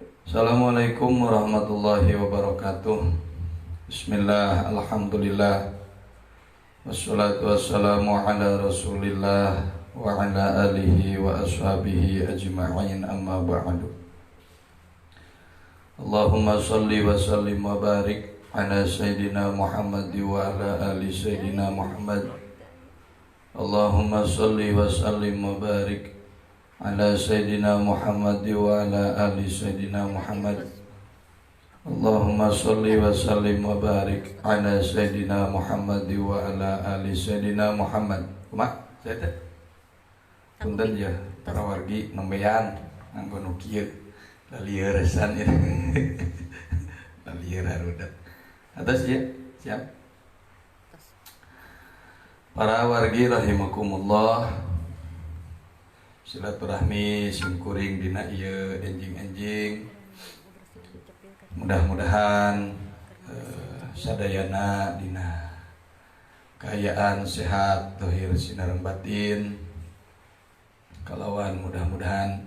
Assalamualaikum warahmatullahi wabarakatuh. Bismillah, alhamdulillah, wassalatu wassalamu ala rasulillah wa ala alihi wa ashabihi ajma'in, amma ba'du. Allahumma salli wa sallim wa barik ala Sayyidina Muhammad wa ala ali Sayyidina Muhammad. Allahumma salli wa sallim wa barik ala Sayyidina Muhammad wa ala ali Sayyidina Muhammad. Allahumma salli wa sallim wa barik ala Sayyidina Muhammad wa ala ali Sayyidina Muhammad. Kumaha? Saya teh punten ya para wargi nembean nganggo nu kieu lalieuresan ieu. Lalieur harudet. Atas ya, siap. Para wargi rahimakumullah. Silaturahmi simkuring dina ieu enjing-enjing. Mudah-mudahan sadayana dina kaayaan sehat zahir sinareng batin. Kalawan mudah-mudahan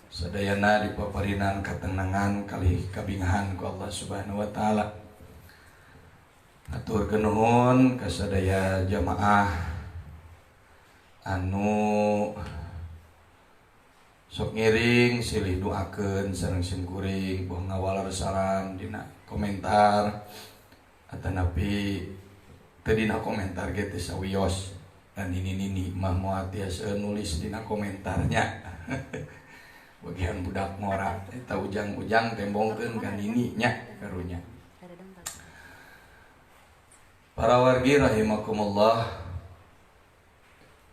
sadayana dipaparinan katenangan kalih kabingahan ku Allah Subhanahu wa taala. Atur nuhun ka sadaya jamaah anu sok ngiring silih doakeun sareng simkuring, boh ngawaler saran dina komentar atanapi teu dina komentar ge teu sawios, dan nini-nini mah moal tiasa nulis dina komentarnya. Bagian budak ngora eta ujang-ujang tembongkeun ka nini nya karunya. Para wargi rahimakumullah,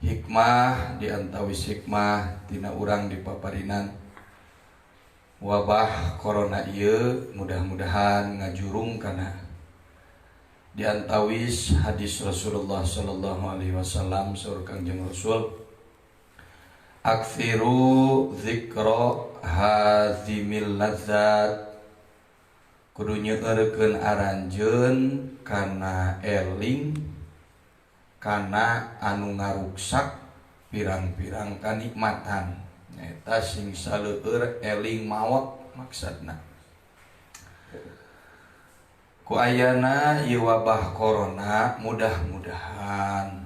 hikmah di antawis hikmah tina urang dipaparinan wabah corona ieu mudah-mudahan ngajurung kana di antawis hadis Rasulullah sallallahu alaihi wasallam, saur Kangjeng Rasul, "Aksiru zikra hazimil ladzat," kudu nyeueurkeun aranjeun kana eling kana anu ngaruksak pirang-pirang kanikmatan, nyaeta sing saleueur eling maot. Maksudna ku ayana ieu wabah corona, mudah-mudahan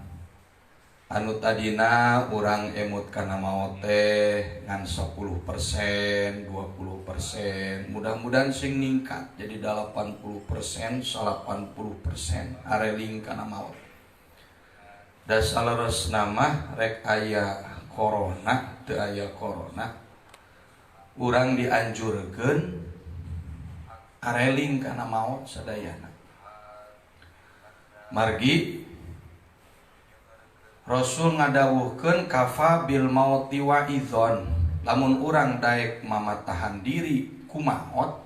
anu tadina urang emut kana maot teh ngan 10%, 20%, mudah-mudahan sing ningkat jadi 80%, 80% areling kana maot. Da saleresna mah rek aya corona teu aya corona, urang dianjurkeun areling kana maot sadayana. Margi Rasul ngadawuhkeun, "Kafa bil mauti waizon," lamun urang daek mamatahan diri ku maot,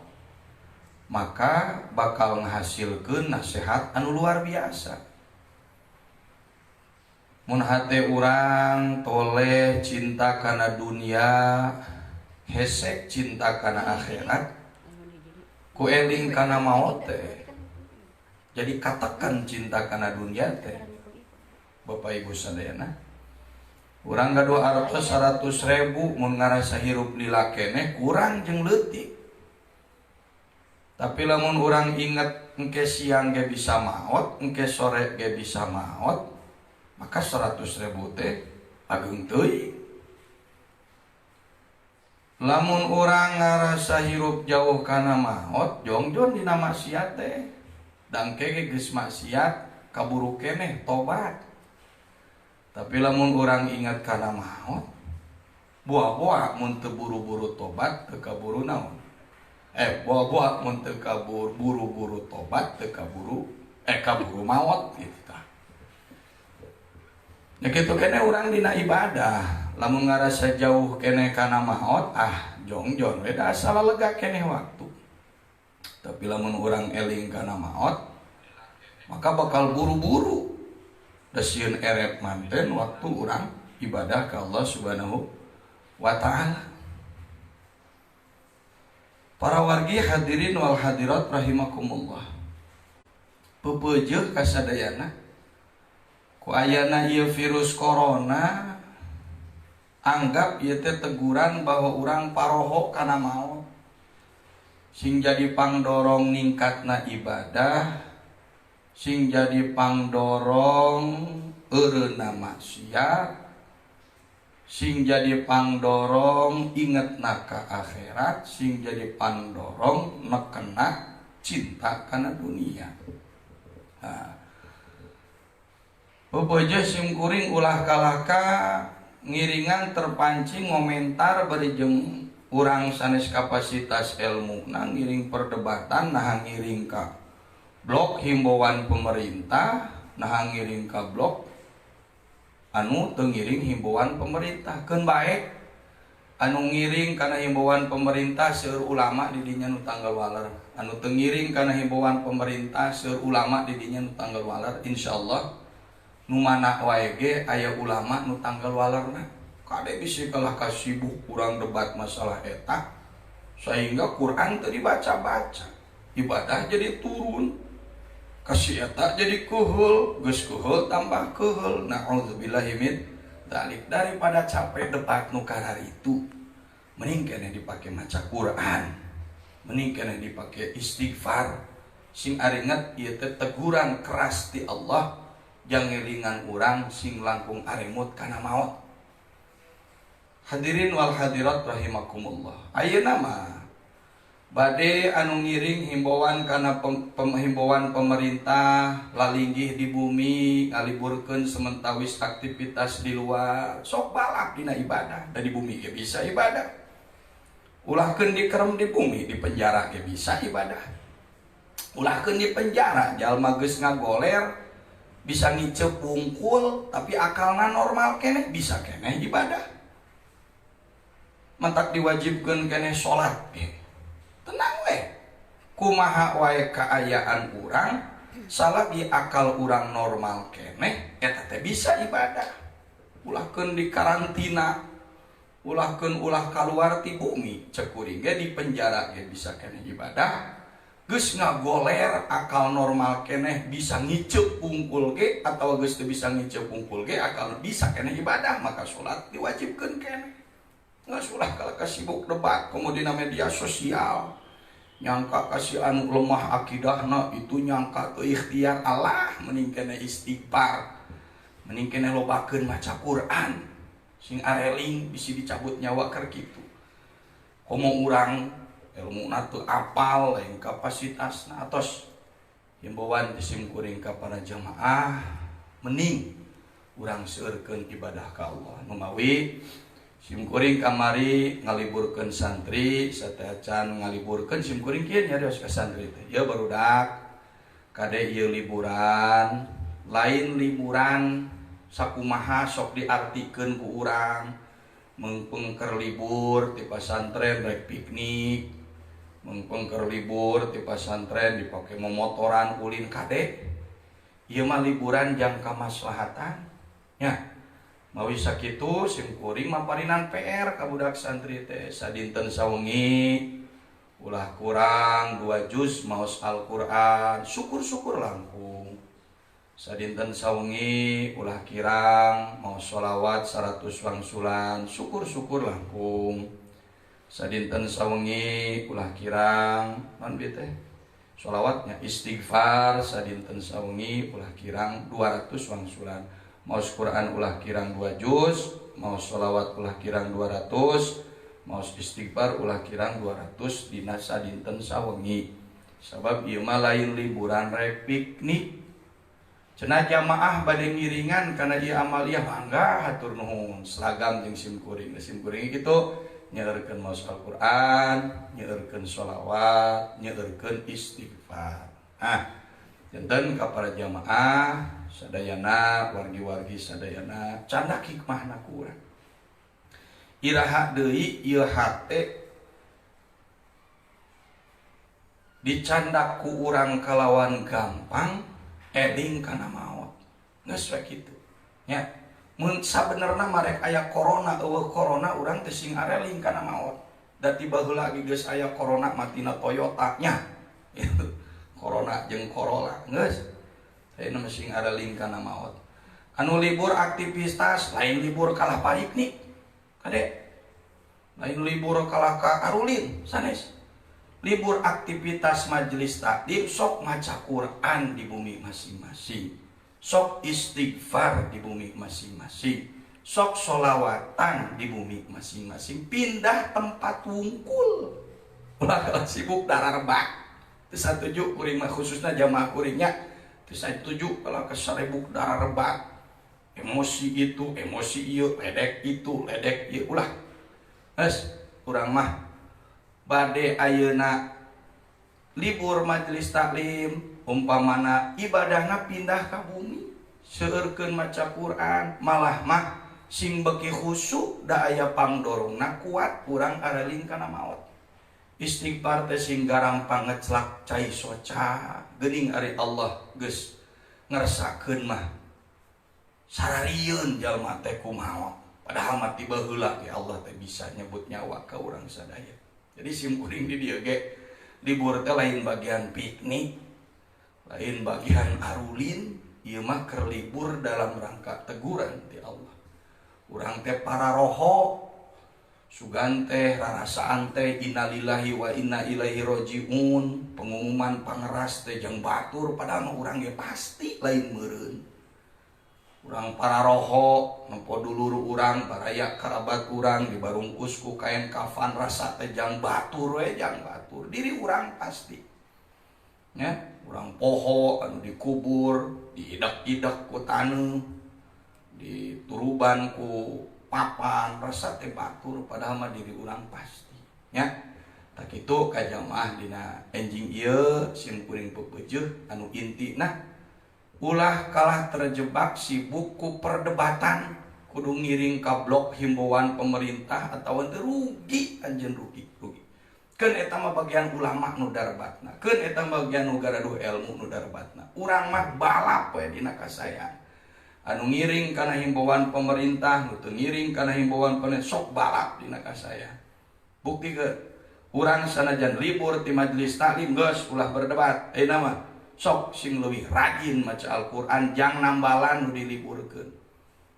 maka bakal ngahasilkeun nasihat anu luar biasa. Mun hate urang toleh cinta kana dunia, hesek cinta kana akhirat, ku eling kana maot teh jadi katakan cinta kana dunia teh. Bapak Ibu sadayana, urang gaduh artos 100 ribu, mun ngarasa hirup lila keneh, kurang jeung leutik. Tapi lamun urang inget engke siang ge bisa maot, engke sore ge bisa maot, maka 100 ribu teh ageung teuing. Lamun urang ngarasa hirup jauh kana maot, jongjon dina maksiat teh, dangke ge geus maksiat, kaburu keneh tobat. Tapi lamun urang ingat kana maot, buah-buah mun teu buru-buru tobat teu kaburu naon, buah-buah mun teu kabur buru-buru tobat teu kaburu, kaburu maot gitu tah. Ya kitu keneh urang dina ibadah, lamun ngarasa jauh keneh kana maot, ah jongjon we, da asal lega keneh waktu. Tapi lamun urang eling kana maot, maka bakal buru-buru, da sieun erep manten waktu urang ibadah ke Allah Subhanahu wa taala. Para wargi hadirin wal hadirat rahimakumullah, pepeujeuh kasadayana ku ayana ieu virus corona, anggap ieu teh teguran bahwa urang paroho kana maot. Sing jadi pangdorong ningkatna ibadah, sing jadi pangdorong eureunna maksiat, sing jadi pangdorong ingetna ka akhirat, sing jadi pangdorong nekena cinta kana dunia. Nah, bebeja sim kuring ulah kalaka ngiringan terpancing ngomentar bari jeung urang sanes kapasitas ilmu na ngiring perdebatan, nah ngiring ka blok himbauan pemerintah, nah ngiring ka blok anu teu ngiring himbauan pemerintah. Keun bae anu ngiring kana himbauan pemerintah seueur ulama di dinya nu tanggal waler, anu teu ngiring kana himbauan pemerintah seueur ulama di dinya nu tanggal waler. Insyaallah nu mana wae ge aya ulama nu tanggal walerna. Kade bisi kalah kasibuk kurang debat masalah eta sehingga Quran teu dibaca-baca, ibadah jadi turun, kasih eta jadi kuhul, geus kuhul tambah kuhul. Na'udzubillahi min dzalik. Daripada capek debat nu kararitu, mending keneh dipake maca Quran, mending keneh dipake istighfar. Sing aringet ieu teh teguran keras ti Allah jang ngiringan urang sing langkung aremut kana maot. Hadirin wal hadirat rahimakumullah. Ayeuna mah bade anu ngiring himbauan kana himbauan pemerintah lalinggih di bumi ngaliburkeun sementawis aktivitas di luar, sok balap dina ibadah. Da di bumi ge bisa ibadah. Ulahkeun dikerem di bumi, di penjara ge bisa ibadah. Ulahkeun di penjara jalma geus ngagoler bisa ngiceup wungkul tapi akalna normal keneh bisa keneh ibadah. Mentak diwajibkeun keneh salat tenang we. Kumaha wae kaayaan urang salagi akal urang normal keneh eta teh bisa ibadah. Ulahkeun di karantina, ulahkeun ulah kaluar ti bumi, cek kuring ge di penjara ge bisa keneh ibadah. Geus ngagoler akal normal keneh bisa ngiceup wungkul ge atawa geus teu bisa ngiceup wungkul ge akal bisa keneh ibadah, maka salat diwajibkeun keneh. Nggak ulah kalau kasibuk debat kemudian media sosial nyangka kasih anu lemah akidahna itu nyangka teu ikhtiar Allah, mending keneh istighfar, mending keneh lobakeun maca Quran sing areling bisi dicabut nyawa keur kitu. Komo urang ilmuna teu apal lain kapasitasna. Atos himbauan sim kuring ka para jamaah, mending urang seueurkeun ibadah ka Allah. Numawi sim kuring kamari ngaliburkeun santri sateacan ngaliburkeun sim kuring kieu nyarios ka santri teh, ieu barudak kade ieu liburan lain liburan sakumaha sok diartikeun ku urang mengpengker libur ti pasantren rek piknik, mengpengker libur ti pasantren dipake momotoran ulin. Kade ieu mah liburan jangka maslahatan nya. Mawi sakitu sim kuring maparinan PR ka budak santri teh sadinten sawengi ulah kurang 2 juz maos Al-Qur'an, syukur-syukur langkung. Sadinten sawengi ulah kirang maos sholawat 100 wangsulan, syukur-syukur langkung. Sadinten sawengi ulah kirang non bi teh sholawatnya istighfar sadinten sawengi ulah kirang 200 wangsulan. Maos Quran ulah kirang 2 juz, maos sholawat ulah kirang 200, maos istighfar ulah kirang 200 dina sadinten sawengi. Sabab ieu mah lain liburan rek piknik. Cenah jamaah bade ngiringan kana ieu amaliyah mangga hatur nuhun seragam jeung sim kuring. Sim kuring kitu nyeurkeun maos Al-Qur'an, nyeurkeun sholawat, nyeurkeun istighfar. Ah, janten ka para jamaah sadayana, wargi-wargi sadayana, candak hikmahna ku urang. Iraha deui ieu hate dicandak ku urang kalawan gampang eling kana maot. Geus we kitu nya. Mun sabenerna mah rek aya corona eueuh corona urang teh sing areling kana maot. Da ti baheula ge geus aya corona matina Toyota nya. Corona jeung Corolla geus. Ayeuna mah sing areling kana maot. Anu libur aktivitas lain libur kalah pariknik. Kade lain libur kalah ka arulin sanes. Libur aktivitas majelis taklim, sok maca Quran di bumi masing-masing, sok istighfar di bumi masing-masing, sok solawatan di bumi masing-masing, pindah tempat wungkul, ulah kalah sibuk dararebak. Teu satuju kuring mah, khususna jamaah kuringnya teu satuju kalau kesarebuk dararebak, emosi itu emosi ieu, ledek itu ledek ieu, ulah. Geus, urang mah bade ayeuna libur majelis taklim umpamana, ibadahna pindah ka bumi, seueurkeun maca Quran, malah mah sing beuki khusyuk, da aya pangdorongna kuat urang areling kana maot. Istighfar teh sing gampang ngeclak cai soca geuning, ari Allah geus ngersakeun mah sararieun jalma teh kumaha, padahal mah ti baheula ge Allah teh bisa nyebut nyawa ka urang sadaya. Jadi sim kuring di dieu ge libur teh lain bagian piknik, lain bagian arulin, ieu mah keur libur dalam rangka teguran ti Allah. Urang teh pararoho, sugan teh rarasaan teh innalillahi wa inna ilaihi rajiun, pengumuman pangeras teh jang batur, padahal mah urang ge pasti lain meureun. Urang pararoho nempo dulur urang, baraya kerabat urang dibarungkus ku kain kafan, rasa teh jang batur we, jang batur diri urang pasti nya. Urang poho anu dikubur, diidak-idak ku taneuh, dituruban ku papan, rasa teh batur, padahal mah diri urang pasti nya. Tak kitu ka jamaah dina enjing ieu sim kuring pepeujeuh anu intina ulah kalah terjebak sibuk ku perdebatan, kudu ngiring ka blok himbauan pemerintah atau teu, rugi anjeun, rugi rugi. Keun eta mah bagian ulama nu darbatna, keun eta mah bagian nu garaduh ilmu nu darbatna. Urang mah balap we dina kasayan, anu ngiring kana himbauan pemerintah, nu teu ngiring kana himbauan pemerintah, sok balap dina kasayan. Bukti ke urang sanajan libur ti majelis taklim, geus ulah berdebat. Ayeuna mah sok sing leuwih rajin maca Al-Qur'an jang nambalan nu diliburkeun,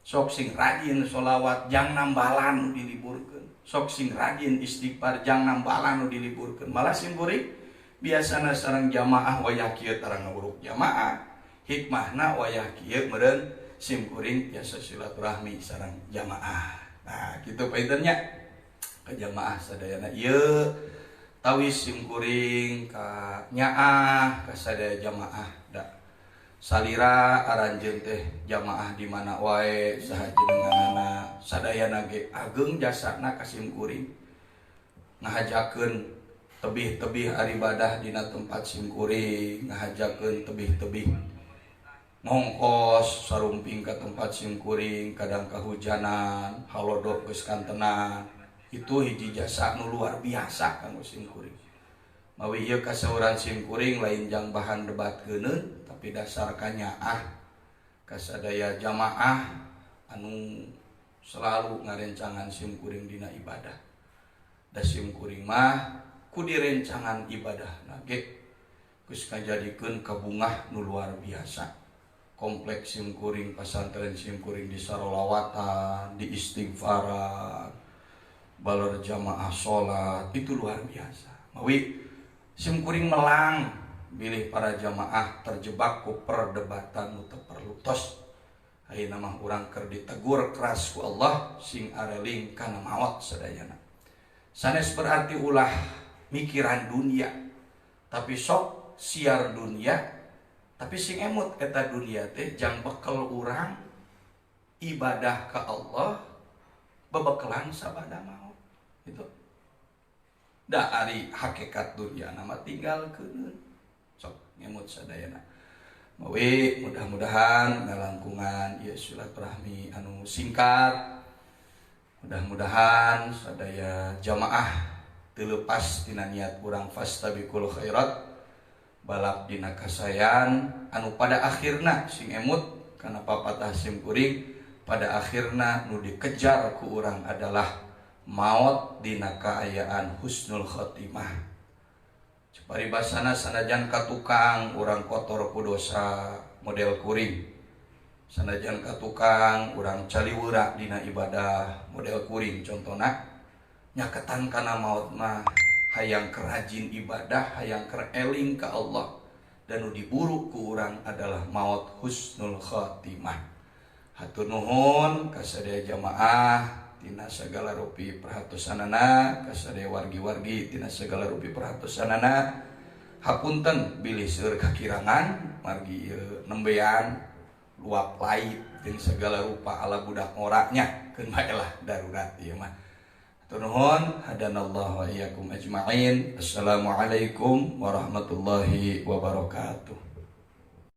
sok sing rajin sholawat jang nambalan nu diliburkeun, sok sing rajin istighfar jang nambalan nu diliburkeun. Malah sim kuring biasana sareng jamaah wayah kieu tara ngawuruk jamaah, hikmahna wayah kieu meureun sim kuring biasa silaturahmi sareng jamaah. Nah, kitu painten nya ka jamaah sadayana ieu tawis sim kuring ka nyaah ka sadaya jamaah, da salira aranjeun teh jamaah di mana wae saha jenenganana sadayana ge ageng jasana ka sim kuring, ngahajakeun tebih-tebih aribadah dina tempat sim kuring, ngahajakeun tebih-tebih ngongkos sarumping ka tempat sim kuring, kadang kahujanan halodo geus kantenan. Itu hiji jasa nu luar biasa kanggo sim kuring. Mawi ieu kasauran sim kuring lain jang bahan debat geuneun, tapi dasar kanyaah kasadaya jamaah anu selalu ngarencangan sim kuring dina ibadah. Da sim kuring mah ku direncangan ibadah ge geus ngajadikeun kabungah nu luar biasa. Kompleks sim kuring, pasantren sim kuring di sarolawatan, di istighfaran, baler jamaah sholat, itu luar biasa. Mawi sim kuring melang bilih para jamaah terjebak ku perdebatan nu teu perlu. Tos ayeuna mah urang keur ditegur keras ku Allah sing areling kana maot sadayana. Sanes berarti ulah mikiran dunia, tapi sok siar dunia, tapi sing emut eta dunia teh jang bekel urang ibadah ka Allah, bebekelan sabada maot itu. Da ari hakikat dunia nama tinggalkeun, sok ngemut sadayana. Mawi mudah-mudahan ngalangkungan ieu silaturahmi anu singkat, mudah-mudahan sadaya jamaah teu lepas tina niat urang fastabiqul khairat, balap dina kasayan anu pada akhirna sing emut kana papatah sim kuring, pada akhirna nu dikejar ku urang adalah maot dina kaayaan husnul khotimah. Paribasana sanajan ka tukang urang kotor ku dosa model kuring, sanajan ka tukang urang caliwura dina ibadah model kuring, contona nyaketan kana maot mah Hayang keur rajin ibadah, hayang keur eling ka Allah, dan nu diburu ku urang adalah maut husnul khatimah. Hatur nuhun ka sadaya jamaah tina sagala rupi perhatosanana, ka sadaya wargi-wargi tina sagala rupi perhatosanana. Hapunten bilih seueur kakirangan, margi ieu nembean luap lait jeung segala rupa ala budak ngoranya, keun bae lah, darurat ieu mah. Hatur nuhun, hadanallahu wa iyyakum ajmain. Assalamualaikum warahmatullahi wabarakatuh.